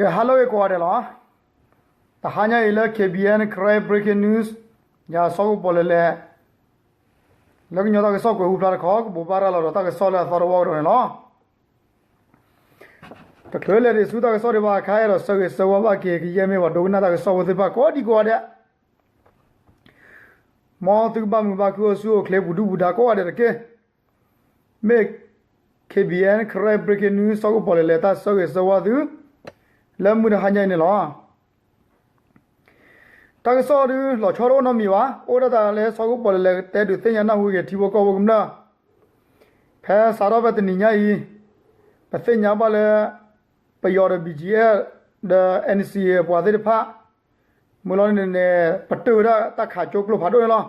ကဟါလၢအဂ့ၤကိးဂၤဒဲးလီၤ. တဟါညါအံၤလၢ K B N Karen Breaking News ယၤစီၤကပီၣ်လဲၣ်လဲၣ် လၢကညီတၢ်ကစီၣ်ကွဲးဟူဖျါတခီ ကဘိးဘၣ်ရၤလီၤဒီးတၢ်ကစီၣ်လၢအသီတဝီကဒီးန့ၣ်လီၤ. တချုးလဲၤဒံးဆူတၢ်ကစီၣ်ဒံးဘၣ်အခါ အဲၣ်ဒိးဆၢဂ့ၤဆၢဝါဘၣ်က့ၤ ကယဲၢ်မ့ၢ်ပှၤဒိကနၣ်တၢ်ကစီၣ်ဖိသ့ၣ်တဖၣ်ကိးဒံကိးဂၤဒဲး မ်သုကဘၣ်မုာ်ဘၣ်ခုအိၣ်ဆူၣ်အိၣ်ချ့ပူၤဒုၣ်ပူၤဒါကိးဂၤဒဲးတက့ၢ်. မ့ၢ် K B N Karen Breaking News စီၤကပီၣ်လဲၣ်လဲၣ် တၢ်ဆၢဂ့ၤဆၢဝါသု လၢမုၢ်တဟါညါအံၤန့ၣ်လီၤ. တၢ်ကစီၣ်ဒုးလီၤဆီတအိၣ်နီတမံၤဘၣ်. အိၣ်ဒၣ်တၢ်လၢစီၤကပီၣ်လဲၣ်လဲၣ် ကတဲဒုးသ့ၣ်ညါနၢ်ဟူက့ၤထံဖိကီၢ်ဖိကမျၢၢ် ဖဲစးထီၣ်ဖဲတနံၤညါအံၤ ပသ့ၣ်ညါဘၣ်လၢ ပယီၤဒီး B G F ဒီး N C A ပှၤသ့ၣ်တဖၣ် မုၢ်လီၤန့ၣ်န့ၣ် ပတုာ်ဝဲဒၣ်တၢ်ခးကၠိကျိဖးဒိၣ်န့ၣ်လီၤ.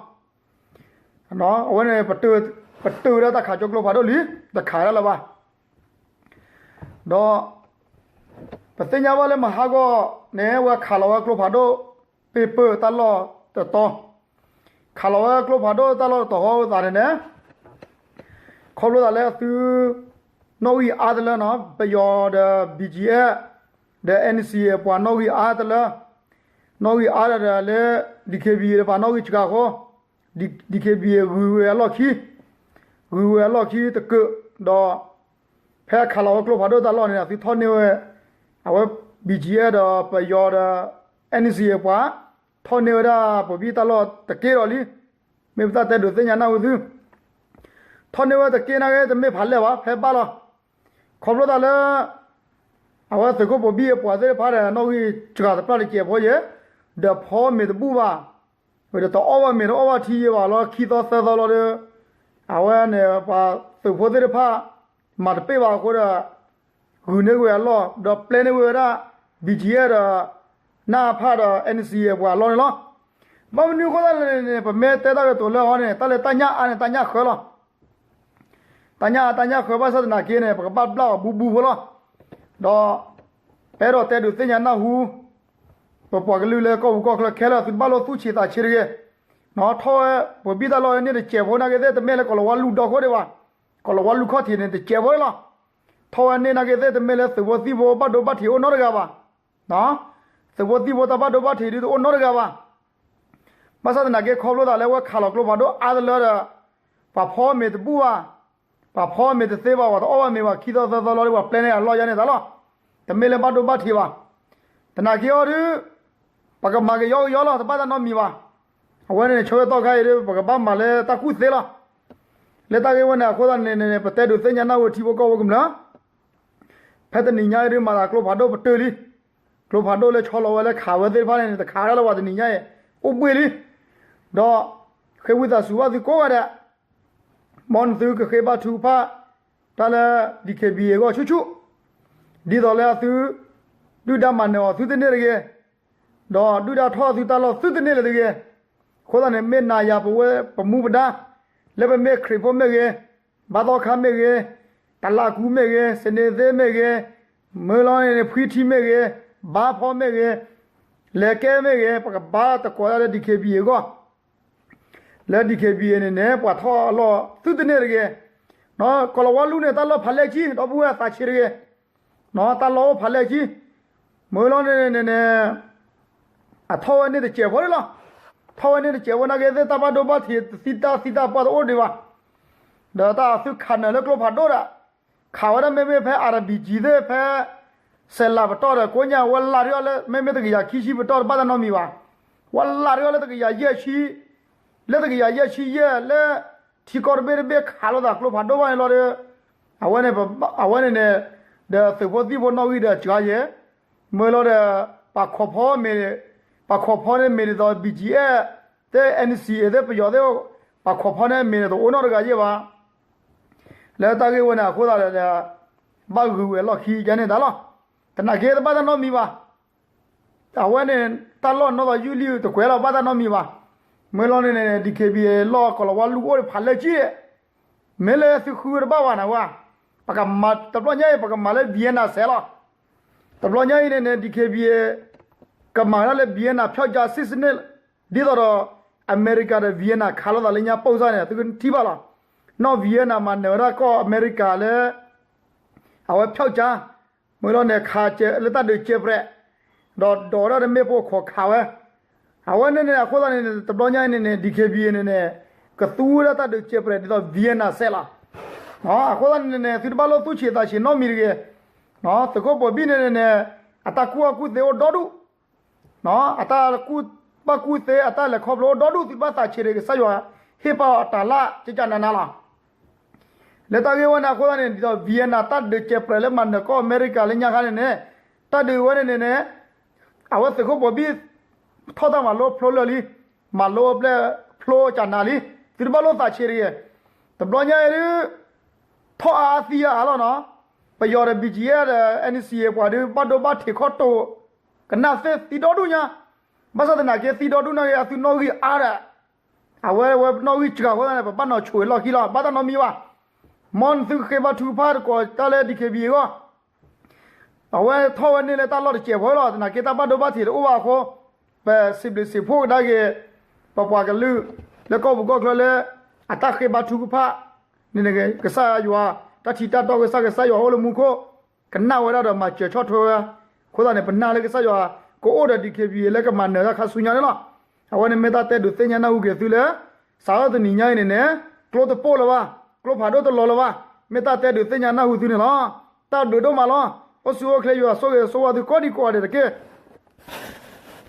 အဝဲန့ၣ် ပတုာ်ဝဲဒၣ်တၢ်ခးကၠိကျိဖးဒိၣ်လံ, တခးဒၣ်လၢၤဘၣ်. ဒီး ပသ့ၣ်ညါဘၣ်လၢမဟါဂီၤန့ၣ် ဝဲခးလီၤဝဲကျိဖးဒိၣ် ပ့ၢ်ပၢၢ်တၢ်လီၢ်တတီၤ, ခးလီၤဝဲကျိဖးဒိၣ်တၢ်လီၢ်တတီၤဃီအသးန့ၣ်န့ၣ် ခီဖျိသးလၢအသု နီၣ်ဂံၢ်အါတလၢနီၤ, ပယီၤဒီး B G F ဒီး N C A ပှၤနီၣ်ဂံၢ်အါတလၢ, နီၣ်ဂံၢ်အါဒီးလၢ D K B A ဒီးပှၤနီၣ်ဂံၢ်စှၤဃီ, D K B A ဂုၤဝဲအလီၢ်ခံ, ဂုၤဝဲအလီၢ်ခံတကုာ်, ဒီး ဖဲအခးလီၤဝဲကျိဖးဒိၣ်တၢ်လီၢ်န့ၣ် အသုထီၣ်န့ၢ်ဝဲ, အဝဲ B G F ဒီးပယီၤဒီး N C A ပှၤ ထီၣ်န့ၢ်ဝဲဒၣ်ပှၤဘံၣ်တၢ်လီၢ်တက့ၢ်ဒီးလံ. မ့ၢ်ပတၢ်တဲဒုးသ့ၣ်ညါနၢ်ဟူသု ထီၣ်န့ၢ်ဝဲတက့ၢ်နာ်က့ တမ့ၢ်ဖးလဲၢ်ဘၣ် ဖဲဘၣ်လီၤ. ခီဖျိသးလၢ အဝဲသုးခိၣ်ပှၤဘံၣ်အပှၤသ့ၣ်တဖၣ်ဒီး နီၣ်ဂံၢ်စှၤတဖျၢၣ်တစဲးဖိယဲၢ်, ဒီးဖီမ့ၤတဘူၣ်ဘၣ်, ဒီးတအီၣ်ဘၣ်မ့ၤတအီၣ်ဘၣ်ထံယဲၢ်ဘၣ်လီၤ ခံသီသၢသီလီၤဒီး အဝဲန့ၣ်ပှၤသုးဖိသ့ၣ်တဖၣ် မၤတပ့ၢ်ဘၣ်အဃိဒီး ဂုာ်န့ၢ်ဝဲအလီၢ် ဒီးပျဲန့ၢ်ဝဲဒၣ် B G F ဒီး နအဖဒီး N C A ပှၤအလီၢ်န့ၣ်လီၤ. ဘၣ်မနုၤအဃိသတးလဲၣ်န့ၣ် ပမ့ၢ်တဲတၢ်ကတိၤလၢအီၤန့ၣ် တၢ်လၢတၢ်ညၣ်အါန့ၣ် တၢ်ညၣ်ဃၢလီၤ. တၢ်ညၣ်အါတၢ်ညၣ်ဃၢဘၣ်ဆၣ်သနာ်က့န့ၣ် ပကဘၣ်ဘျၣ်အီၤဘူးဘူးဖိလီၤ. ဒီး ပအဲၣ်ဒိးတဲဒုးသ့ၣ်ညါနၢ်ဟူ ပပှၤကလုာ်လၢကီၢ်ပူၤကီၢ်ချၢခဲလၢာ် သုတဘၣ်လိာ်သူၣ်ဆံးသးဆံးတဂ့ၤ. နီၢ်ထီၣ်ဝဲ ပှၤဘံၣ်တၢ်လီၢ်န့ၣ်တစဲးဖိနာ်က့သ့ၣ် တမ့ၢ်လၢကီၤလၤဝါလူၢ်ဒီခိၣ်ဒံးဘၣ်, ကီၤလၤဝါလူၢ်ခီၣ်ထံးန့ၣ် တစဲးဖိလီၤ. ထီၣ်ဝဲန့ၣ်နာ်က့သ့ၣ် တမ့ၢ်လၢသုးဖိသံၣ်ဖိဘၣ်ဒိဘၣ်ထံးအိၣ်နီတဂၤဘၣ်. သုးဖိသံၣ်ဖိတၢ်ဘၣ်ဒိဘၣ်ထံးဒုးတအိၣ်နီတဂၤဘၣ်. ဘၣ်ဆၣ်သနာ်က့ခီဖျိသးလၢဝဲခးလီၤကျိဖးဒိၣ်အါတလၢဒီး ပှၤဖီမ့ၤတဘူၣ်ဘၣ်, ပှၤဖီမ့ၤတသ့ဘၣ် ပှၤတအီၣ်ဘၣ်မ့ၤဘၣ် ခံသီသၢသီလီၤဒီး ပှၤပျဲန့ၢ်အလီၢ်ယါန့ၣ်သးလီၤ. တမ့ၢ်လၢဘၣ်ဒိဘၣ်ထံးဘၣ်. သနာ်က့အီၤဒုး ပကမၤကယီကယီလီၤ တဘၣ်တၢ်နီတမံၤဘၣ်. အဝဲန့ၣ်န့ၣ် ဆၢကတီၢ်ခါအံၤဒုး ပကဘၣ်မၤလၢတၢ်ကူၣ်သ့လီၤ. လၢတၢ်ဂ့ၢ်ဝဲန့ၣ်အဃိသတးန့ၣ်န့ၣ် ပတဲဒုးသ့ၣ်ညါနၢ်ဟူထံဖိကီၢ်ဖိကမျၢၢ် ဖဲတနံၤညါအံၤဒုး မၤသးကျိဖးဒိၣ်ပတုာ်လံ. ကျိဖးဒိၣ်လၢဆီလီၤဝဲလၢခးဝဲသ့ၣ်တဖၣ်န့ၣ် တခးဒၣ်လၢပှၤတနံၤညါအံၤ အိၣ်ဘှ့ၣ်လံ. ဒီး ဃ့ဝံသးစူၤဘၣ်သုကိးဂၤဒဲး မ်နသုကဃ့ဘါထုကဖၣ် တၢ်လၢ D K B A အဂီၢ်ဆူၣ်ဆူၣ်, ဒ်သိးလၢအသု ဒုၣ်ဒါမၤနၢၤအီၤသုတန့ၢ်တဂ့ၤ, ဒီးဒုၣ်ဒါထီၣ်သုတၢ်လီၢ်သုတန့ၢ်လၢၤတဂ့ၤ. အဃိသတးန့ၣ် မ့ၢ်နၤယၤပဝဲပမူပဒါ လၢပမ့ၢ်ခရံာ်ဖိမ့ၢ်ဂ့ၤ, ဘါသီခါမ့ၢ်ဂ့ၤ, တလးကူမ့ၢ်ဂ့ၤ, စန့ၤသ့မ့ၢ်ဂ့ၤ, မ့ၢ်လီၤန့ၣ် ဖှံထံမ့ၢ်ဂ့ၤ, ဘါဖီမ့ၢ်ဂ့ၤ, လဲၤကဲမ့ၢ်ဂ့ၤ, ပကဘါတကိးဒၣ်လၢ D K B A အဂီၢ် လၢ D K B A န့ၣ်န့ၣ် ပှၤထီၣ်အလီၢ်သုတန့ၢ်တဂ့ၤ. ကီၤလၤဝါလူၢ်န့ၣ် တၢ်လီၢ်ဖးလဲၢ်ကံ ဒီပုၢ်ဝဲၢ်သးဆံးတဂ့ၤ. တၢ်လီၢ်အိၣ်ဖးလဲၢ်ကံ, မ့ၢ်လီၤန့ၣ်န့ၣ်န့ၣ် အထီၣ်ဝဲန့ၣ်တစဲးဖိန့ၣ်လီၤ. ထီၣ်ဝဲန့ၣ်တစဲးဖိနာ်က့သ့ၣ် တၢ်ဘၣ်ဒိဘၣ်ထံးတသံတၢ်သံတၢ်ပှၢ်တအိၣ်ဒံးဘၣ်. ဒီးတၢ်သုခးနၢၤလၢကျိဖးဒိၣ်ဒီး ခးဝဲဒၣ်မ့မ့ၢ်ဖဲ R B G သ့ၣ် ဖဲ စဲးလးပတီၢ်ဒီး ကိးညါဝဲလၢ်ထီၣ်လၢ မ့မ့ၢ်တကယၤခံဆံပတီၢ်တဘၣ်တၢ်နီတမံၤဘၣ်. ဝဲလၢ်ထီၣ်လၢတကယၤယဲၢ်ဆံ, လၢတကယၤယဲၢ်ဆံယဲၢ်လၢ ထံကီၢ်တဘ့ၣ်တဘ့ၣ်ခးလိာ်သးကျိဖးဒိၣ်ဘၣ်န့ၣ်လီၤဒီး အဝဲန့ၣ် အဝဲန့ၣ်န့ၣ် ဒီးသုးဖိသံၣ်ဖိနီၣ်ဂံၢ်ဒီးစှၤယဲၢ်, မ့ၢ်လီၤဒီး ပှၤခိးဖီမ့ၤ, ပှၤခိးဖီန့ၣ်မ့ၢ်ဒ်သိး B G F သ့ၣ် N C A သ့ၣ်ပယီၤသ့ၣ် ပှၤခိးဖီန့ၣ်မ့ၢ်န့ၣ်တအိၣ်နီတဂၤယဲၢ်ဘၣ်. လၢတၢ်ဂ့ၢ်ဝဲန့ၣ်အဃိသတးဒီး ဘၣ်ဂုာ်ဝဲအလီၢ်ခံယါန့ၣ်တၢ်လီၤ. သနာ်က့တဘၣ်တၢ်နီတမံၤဘၣ်. အဝဲန့ၣ် တၢ်လီၢ်နီၢ်သီယုၢ်လံတကွဲးလီၤဘၣ်တၢ်နီတမံၤဘၣ်. မ့ၢ်လီၤန့ၣ်န့ၣ် D K B A လီၢ်ကီၤလၤဝါလူၢ်အိၣ်ဖးလဲၢ်ကံ မ့ၢ်လၢသုဃုတဘၣ်ဘၣ်နဝဲ, ပကမၤတဘျီညါအံၤ ပကမၤလၢ Vienna စဲးလီၤ. တဘျီညါအံၤန့ၣ်န့ၣ် D K B A ကမၤဝဲဒၣ်လၢ Vienna ဖျောက်ကျားစစ်စနစ် ဒ်သိးဒီး အမဲရကၤဒီး Vienna ခးလိာ်သးလၢညါပိၢ်စၢ်န့ၣ် သုကထံၣ်ဘၣ်လီၤ. နီၢ် Vienna မၤနၢၤဝဲဒၣ်ကီၢ်အမဲရကၤလၢ အဝဲဖျောက်ကျား မ့ၢ်လီၤန့ၣ် ခးလၢတၢ်ဒုးကဲပြဲး ဒီးဒိးဝဲဒၣ်တမ့ၣ်ပိၢ်ခိးခးဝဲ, အဝဲန့ၣ်န့ၣ် အဃိသတးန့ၣ်န့ၣ် တဘျီညါအံၤန့ၣ်န့ၣ် DKBA န့ၣ်န့ၣ် ကသူဝဲဒၣ်တၢ်ဒုးကဲပြဲးဒ်သိး Vietnam စဲးလီၤ. အဃိသတးန့ၣ်န့ၣ် သုတဘၣ်လိၣ်သူၣ်ဆံးသးဆံးနီတမံၤတဂ့ၤ. သုးခိၣ်ပိာ်ဘံၣ်န့ၣ်န့ၣ်န့ၣ် အတၢ်ကူၣ်ဘၣ်ကူၣ်သ့အိၣ်ဒီဒူၣ် အတၢ်ကူၣ်ဘၣ်ကူၣ်သ့ အတၢ်လဲၤခီဖျိအိၣ်ဒီဒူၣ် သုတဘၣ်သးဆံးတဂ့ၤ ကစၢ်ယွၤဟ့ၣ်ပာ်အီၤတၢ်လၢကကနးနးလီၤ. လၢတၢ်ဂ့ၢ်ဝဲန့ၣ်အဃိသတးန့ၣ် ဒ်သိး Vietnam တၢ်ဒုးကဲပြဲးလၢမၤနၢၤကီၢ်အမဲရကၤလၢညါခါန့ၣ်န့ၣ် တၢ်ဒုးဝဲန့ၣ်န့ၣ်န့ၣ် အဝဲသုးခိၣ်ပိာ်ဘံၣ် ထီၣ်တၢ်မၤလိဖျိလၢာ်လံ, မၤလိအပျဲၢ်ဖျိကနးလံ, သုတဘၣ်လိၣ်သးဆံးတဂ့ၤ. တဘျီညါအံၤဒုး ထီၣ်အါအါသံအါအါလီၤနီၤ. ပယီၤဒီး ဘီကၠံယဲၣ်ဒီး အဲၣ်အၣ်စံၣ်အ့ ပှၤဒုး ဘၣ်ဒိဘၣ်ထံးခီတိာ် ကနၣ်သ့ၣ်သံဒီဒူၣ်ညါ, ဘၣ်ဆၣ်သနာ်က့သံဒီဒူၣ်န့ၣ်ဂ့ၤ အသုနီၣ်ဂံၢ်အါဒီး အဝဲဝဲနီၣ်ဂံၢ်စှၤအဃိသတးန့ၣ် ပဘၣ်နီၤဆိၣ်ဂ့ၤလီၢ်ခံလီၤ, ဘၣ်တၢ်နီတမံၤဘၣ်. မ်နသုကဃ့ဘါထုကဖၣ်သကိးတၢ်လၢ DKBA အဂီၢ် အဝဲထီၣ်ဝဲန့ၢ်လၢတၢ်လီၢ်တစဲးဖိလီၤ. သနာ်က့တၢ်ဘၣ်ဒိဘၣ်ထံးတအိၣ်ဘၣ်အဃိ ပစံးဘျုးစံးဖှိၣ်ကဒါက့ၤ ပပှၤကလုာ်လၢကီၢ်ပူၤကီၢ်ချၢလၢ အတၢ်ဃ့ဘါထုကဖၣ်န့ၣ် ကစၢ်ယွၤ တၢ်ထံးတၢ်တီကစၢ် ကစၢ်ယွၤအိၣ်လၢမူခိၣ် ကနၣ်ဝဲဒၣ်ဒီးမၤစၢၤဆီၣ်ထွဲဝဲ. အဃိသတးန့ၣ် ပနာ်လၢကစၢ်ယွၤကအိၣ်ဒီး DKBA လၢကမၤနၢၤတၢ်ခါဆူညါန့ၣ်လီၤ. အဝဲန့ၣ်မ့ၢ်တၢ်တဲဒုးသ့ၣ်ညါနၢ်ဟူက့ၤသုလၢ စးထီၣ်တနံၤညါအံၤန့ၣ်န့ၣ် ကျိတပိၢ်လၢၤဘၣ်, ကျိဖးဒိၣ်တလီၤလၢၤဘၣ်, မ့ၢ်တၢ်တဲဒုးသ့ၣ်ညါနၢ်ဟူသုန့ၣ်လီၤ. တၢ်ဘျုးဒိၣ်မးလီၤ. အိၣ်ဆူၣ်အိၣ်ချ့ ယွၤဆိၣ်ဂ့ၤဆိၣ်ဝါသုကိးဒံကိးဂၤဒဲးတက့ၢ်.